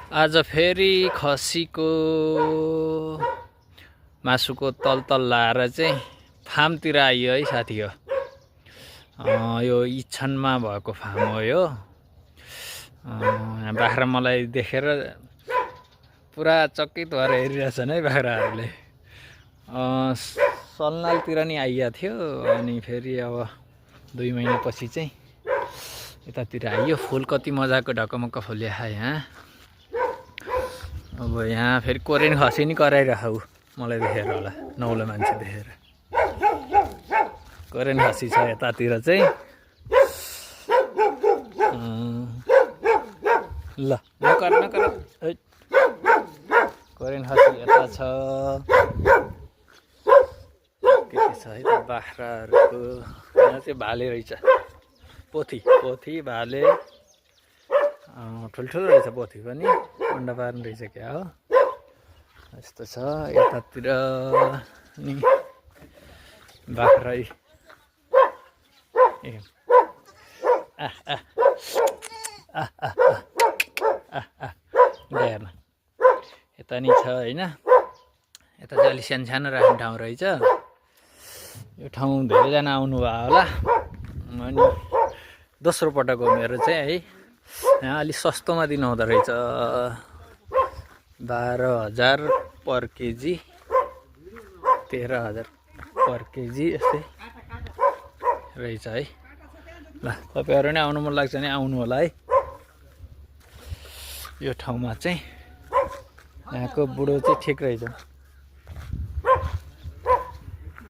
आज फेरि खसीको मासुको तल लाएर चाहिँ फार्मतिर आइयो है साथी हो। यो इच्छनमा भएको फार्म हो यो। बाख्रा मलाई देखेर पुरा चकित भएर हेरिरहेछन् है बाख्राहरूले। सलनालतिर नि आइया थियो अनि फेरि अब 2 महिनापछि चाहिँ यतातिर आइयो। फुल कति मजाको ढकमक्क फुल्या यहाँ। अब यहाँ फेरि कोरियन खसी नि कराइराखौ मलाई देखेर होला, नौलो मान्छे देखेर। कोरियन खसी छ यतातिर चाहिँ। ल नकर कोरियन खसी यता छ। के छ है त बाख्राहरूको। यहाँ चाहिँ भाले रहेछ, पोथी भाले ठुल्ठुलो रहेछ। पोथी पनि अन्डा पार्ने रहेछ क्या हो। यस्तो छ यतातिर नि बाख्रा। हेर्न यता नि छ होइन। यता चाहिँ अलि सानो राख्ने ठाउँ रहेछ। यो ठाउँ धेरैजना आउनुभयो होला। अनि दोस्रो पटक हो मेरो चाहिँ है। यहाँ अलिक सस्तोमा दिनुहुँदो रहेछ। 12,000 पर केजी, 13,000 पर केजी यस्तै रहेछ है। ल तपाईँहरू नै आउनु मन लाग्छ भने आउनु होला है। यो ठाउँमा चाहिँ यहाँको बुढो चाहिँ ठिक रहेछ।